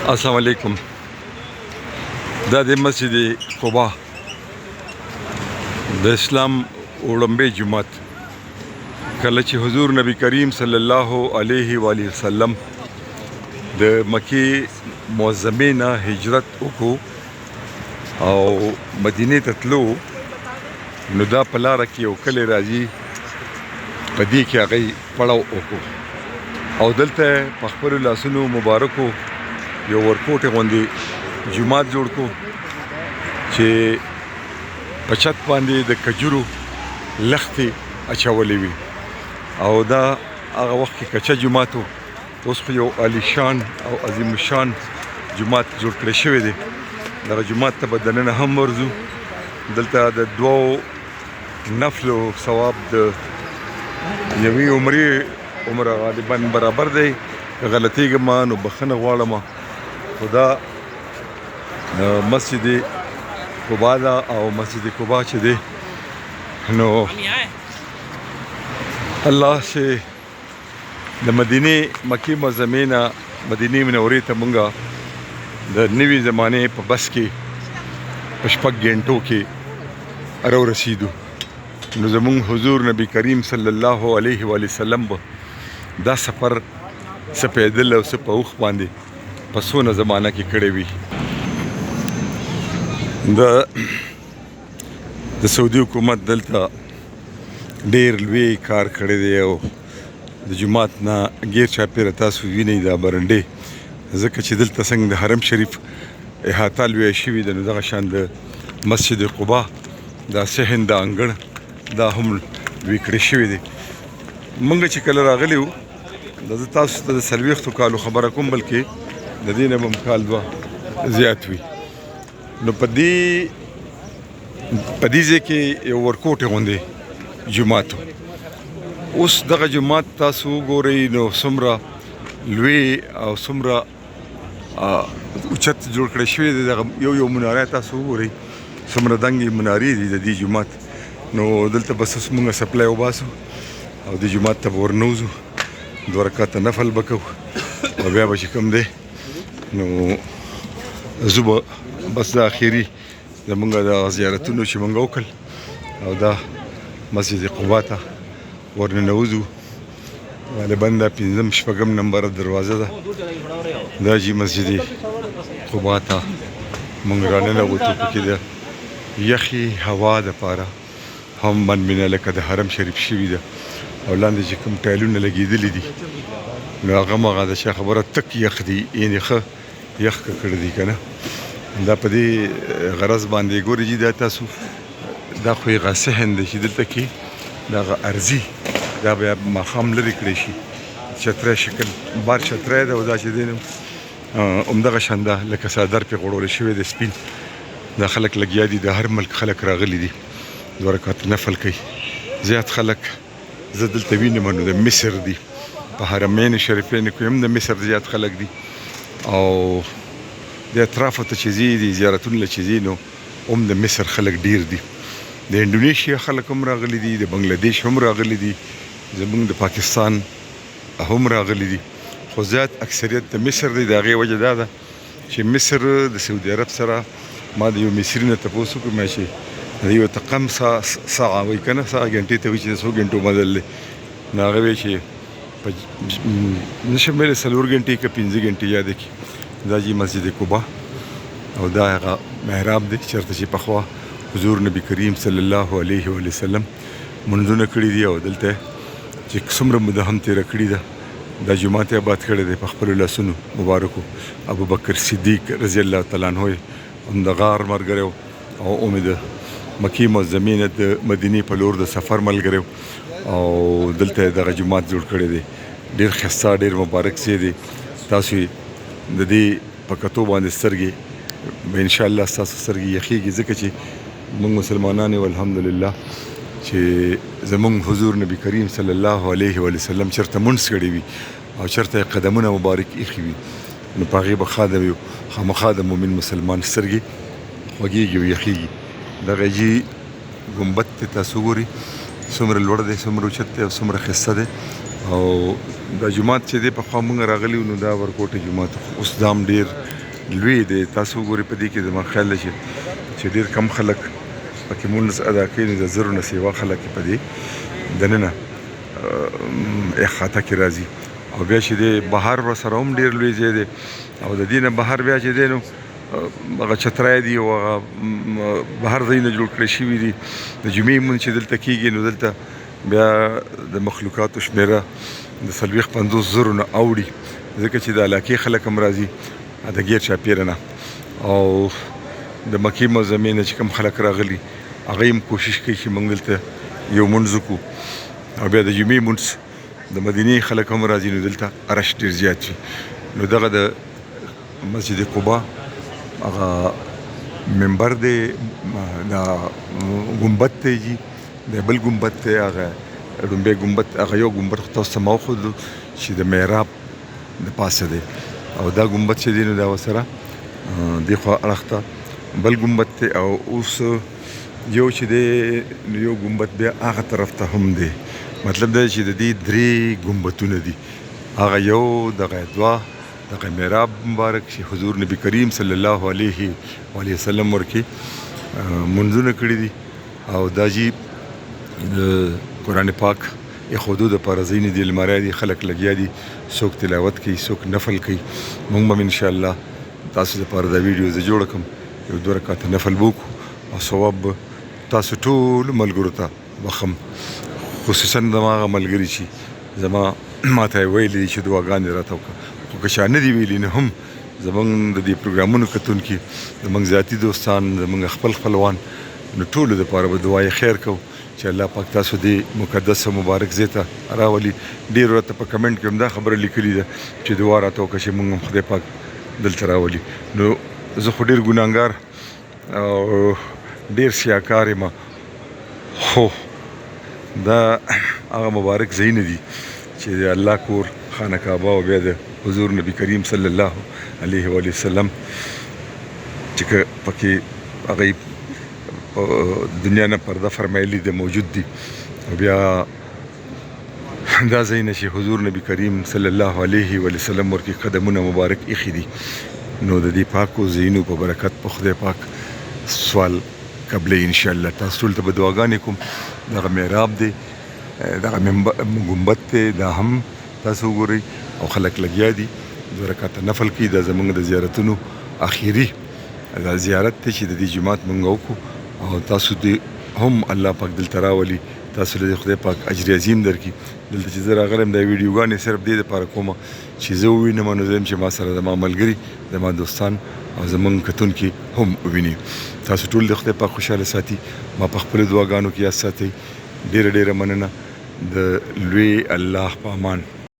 السلام علیکم. دا د مسجد قباء، د اسلام وړومبی جومات. کله چې حضور نبی کریم صلی الله علیه و آله وسلم د مکې معظمې نه هجرت وکړو او مدینې ته تلو، نو دا په لاره کې یو کلی راځي، په دې کې هغوی پړاو وکړو او دلته په خپلو لاسونو مبارکو یو ورکوټې غوندې جومات جوړ کړو چې په چت باندې د کجورو لښتې اچولې وي. او دا هغه وخت کې کچه جومات و، اوس خو یو عالیشان او عظیم الشان جومات جوړ کړی شوی دی. دغه جومات ته به دننه هم ورځو. دلته د دوو نفلو ثواب د یوې عمرې عمره غالبا برابر دی. که غلطېږم نو بخښنه غواړم، خو دا مسجد قبا ده او مسجد قبا چې دی نو الله چې د مدینې مکې معظمې نه مدینې منورې ته مونږه د نوي زمانې په بس کې په 6 ګنټو کې راورسېدو. نو زمونږ حضور نبی کریم صلی الله علیه وآله وسلم به دا سفر څه پیدل او څه په اوښ باندې په څونه زمانه کې کړی وي. د سعودي حکومت دلته ډیر لوی کار کړی دی او د جومات نه ګیر چاپېره تاسو وینئ دا برنډې، ځکه چې دلته څنګه د حرم شریف احاطه لویه شوې ده، نو دغه شان د مسجد قبا دا صحن د انګړ دا هم لوی کړی شوی دی. موږ چې کله راغلي وو، دا زه تاسو ته د 40 کالو خبره کوم، بلکې د دې نه به هم کال دوه زیات وي. نو په دې ځای کې یو ورکوټې غوندې جومات و. اوس دغه جومات تاسو وګورئ نو څومره لوی او څومره اوچت جوړ کړی شوی دی. دغه یو یو مناره تاسو وګورئ څومره دنګې منارې دي د دې جومات. نو دلته بس اوس موږ سپلی وباسو او د جومات ته به ورنوځو، 2 رکعته نفل به کوو او بیا به چې کوم دی نو ځو به. بس دا اخري زمونږ د زیارتونو چې مونږ وکړل او دا مسجد قبا ته ورننوځو. غالبا دا 5 6 نمبر دروازه ده. دا جی مسجد قبا ته مونږ راننوتو. پکې د یخې هوا دپاره هم منمنه لکه د حرم شریف شوي ده او لاندې چې کوم ټایلونه لګېدلي دي نو هغه هم هغه د چا خبره تک یخ دي، یعنې ښه یخ ککړ دي که نه. دا په دې غرض باندې ګورئ جي، دا تاسو دا خو یې هغه صحن دی چې دلته کې دغه عرضي دا بیا ماښام لرې کړی شي، چتری شکل بار چتری ده او دا چې دی نو همدغه شان ده لکه څادر پرې غوړول شوی دی سپین. دا خلک لګیا دي، د هر ملک خلک راغلي دي، 2 رکعته نفل کوي. زیات خلک زه دلته وینم نو د مصر دي، په حرمین شریفینو کې هم د مصر زیات خلک دي او د اطرافو ته چې ځي دي زیارتونو له چې ځي نو هم د مصر خلک ډیر دي. د انډونیشیا خلک هم راغلي دي، د بنګلادیش هم راغلي دي، زمونږ د پاکستان هم راغلي دي، خو زیات اکثریت د مصر دی. د هغې وجه دا ده چې مصر د سعودي عرب سره، ما د یو مصري نه تپوس وکړ، ما چې د یو ته کم ساعه وایي که نه، ساعه ګنټې ته وایي چې د څو ګنټو مزل دی، نو هغه وایي چې په نشم ویلی 4 ګنټې که 5 ګنټې یادې کړي. دا جی مسجد قبا او دا هغه محراب دی چېرته چې پخوا حضور نبی کریم صلی الله علیه وآله وسلم منځونه کړي دي او دلته چې څومره موده هم تېره کړې ده دا جومات یې آباد کړی دی په خپلو لاسونو مبارکو. ابوبکر صدیق رضی الله تعالی عنه یې هم د غار ملګری و او هم یې د مکې معظمې نه د مدینې په لور د سفر ملګری و او دلته یې دغه جومات جوړ کړی دی. ډېر ښایسته ډېر مبارک ځای دی. تاسو یې د دې په کتو باندې سترګې به انشاءالله ستاسو سترګې یخېږي، ځکه چې موږ مسلمانان یو الحمدلله چې زموږ حضور نبی کریم صلی الله علیه وآله وسلم چېرته مونځ کړی وي او چېرته یې قدمونه مبارک ایښي وي نو په هغې به ښاده وي، خامخا د مؤمن مسلمان سترګې خوږېږي او یخېږي. دغه جي ګنبد ته تاسو وګورئ څومره لوړ دی، څومره اوچت دی او څومره ښایسته دی. او دا جومات چې دی پخوا مونږ راغلي وو، نو دا ورکوټی جومات اوس دا هم ډېر لوی دی. تاسو وګورئ په دې کې زما خیال دی چې ډېر کم خلک پکې مونځ ادا کوي، نو د زرو نه سیوا خلک په دې دننه احاطه کې راځي. او بیا چې دی بهر ورسره هم ډېر لوی ځای دی، او د دې نه بهر بیا چې دی نو هغه چترای دي او هغه بهر ځایونه جوړ کړی شوي دي. د جمعې لمونځ چې دلته کېږي نو دلته بیا د مخلوقاتو شمېره د 40 50 زرو نه اوړي، ځکه چې د علاقې خلک هم راځي د ګیر چاپېره نه، او د مکې معظمې نه چې کوم خلک راغلي هغه هم کوشش کوي چې موږ دلته یو مونځ وکړو. او بیا د جمعې مونځ د مدینې خلک هم راځي، نو دلته رش ډېر زیات وي. نو دغه د مسجد قباء هغه منبر دی، دا ګنبد دی جي، د بل ګنبد دی، هغه ړومبی ګنبد، هغه یو ګنبد خو تاسو ته ما وښودلو چې د محراب د پاسه دی، او دا ګنبد چې دی نو دا ورسره دې خوا اړخ ته بل ګنبد دی. او اوس یو چې دی نو یو ګنبد بیا هغه طرف ته هم دی. مطلب دا چې د دې درې ګنبدونه دي، هغه یو، دغه دوه، دغه محراب مبارک چې حضور نبی کریم صلی الله علیه وآله وسلم ورکې منځونه کړي دي. او دا جی د قرآن پاک ایښودو دپاره ځایونه دي، المارۍ دي، خلک لګیا دي، څوک تلاوت کوي، څوک نفل کوي. موږ به هم انشاءالله تاسو دپاره دا ویډیو زه جوړه کړم، یو دوه رکعته نفل به وکړو او ثواب به تاسو ټولو ملګرو ته بخښم، خصوصا زما هغه ملګري چې زما ماته یې ویلي دي چې دعاګانې راته وکړه، خو که چا نه دي ویلي نو هم زمونږ د دې پروګرامونو کتونکي، زمونږ ذاتي دوستان، زمونږ خپل خپلوان، نو ټولو دپاره به دعای خیر کوو چې الله پاک تاسو دې مقدس او مبارک ځای ته راولي. ډېر راته په کمنټ کې هم دا خبره لیکلې ده چې دعا راته وکړه چې مونږ هم خدای پاک دلته راولي. نو زه خو ډېر ګناهګار او ډېر سیاکار یم، خو دا هغه مبارک ځایونه دي چې د الله کور خانه کعبه او بیا د حضور نبی کریم صلی الله علیه وآله وسلم چې که پکې هغوی دنیا نه پرده فرمایلي ده موجود دي. او بیا دا ځایونه چې حضور نبی کریم صلی الله علیه وآله وسلم ورکې قدمونه مبارک ایښي دي، نو د دې پاکو ځایونو په برکت په خدای پاک سوال قبلوي انشاءالله. تاسو ټول ته به دعاګانې کوم. دغه محراب دی، دغه ګنبد دی، دا هم تاسو وګورئ او خلک لګیا دي دوه رکعته نفل کوي. دا زمونږ د زیارتونو اخیري دا زیارت دی چې د دې جومات مونږ وکړو، او تاسو دې هم الله پاک دلته راولي، تاسو له دې خدای پاک اجر عظیم درکړي. دلته چې زه راغلی یم دا ویډیوګانې صرف دې دپاره کوم چې زه ووینم، نو زه یم چې ما سره زما ملګري، زما دوستان او زمونږ کتونکي هم وویني. تاسو ټول د خدای پاک خوشحاله ساتي، ما په خپلو دعاګانو کې یاد ساتئ. ډېره ډېره مننه. د لوی الله په امان.